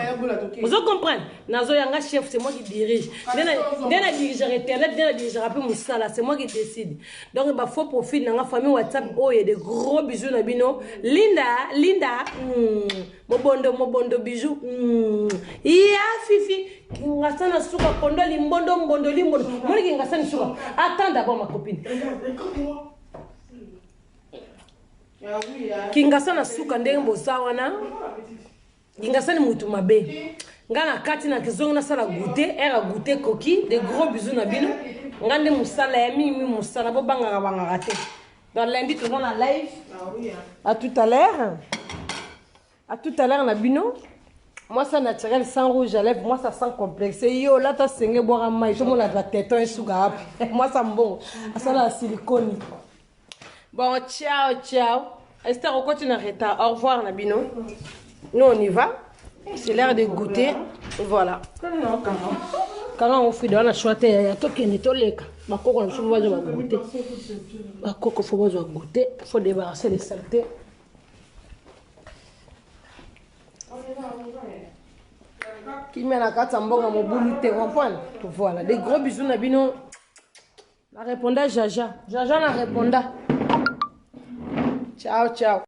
ozo comprendre. Nazoyanga chef, c'est moi qui dirige nde na dirigera internet nde na dirigera mpe mosala, c'est moi qui décide. Donc bafaux profil nanga famille WhatsApp oyo, de gros bisous na bino. Linda Linda, mobondo mobondo bijou, ya fifi kingasa na suka kondo limbondo mbondo limbondo moni kingasa ni suka. Attends d'abord, ma copine. Écoute-moi. Ah oui, hein. Kingasa na suka ndenge boza wana kingasa ni mutu mabe nga na kati na kizongi nasala goûter heure ya goûter koki. De gros bisous na bino. Nga nde mosala ya mingi mosala bobangaka bangaka te. Donc lundi toza na live. Ah oui, hein. À tout à l'heure, à tout à l'heure na bino. Moi ça naturel sans rouge à lèvres, moi ça sans complexe. Yo lata senge bwaka mai tomona bateton esuka wapi. Moi ça mbongo asala ya silicone. Bon, ciao ciao. Esther okoti na retard. Au revoir na bino. Nous on y va, c'est l'heure de goûter. Voilà, kanga ngo frida wana shwa te yaya tokende toleka bakoko na biso fo bazwa bagoûter bakoko fo bazwa goûter, faut débarrasser les saletés. Kimia na kati ya mboka mobulu te comprendre. Voilà, des gros bisous na bino. Na réponda jaja jaja na réponda. Ciao ciao.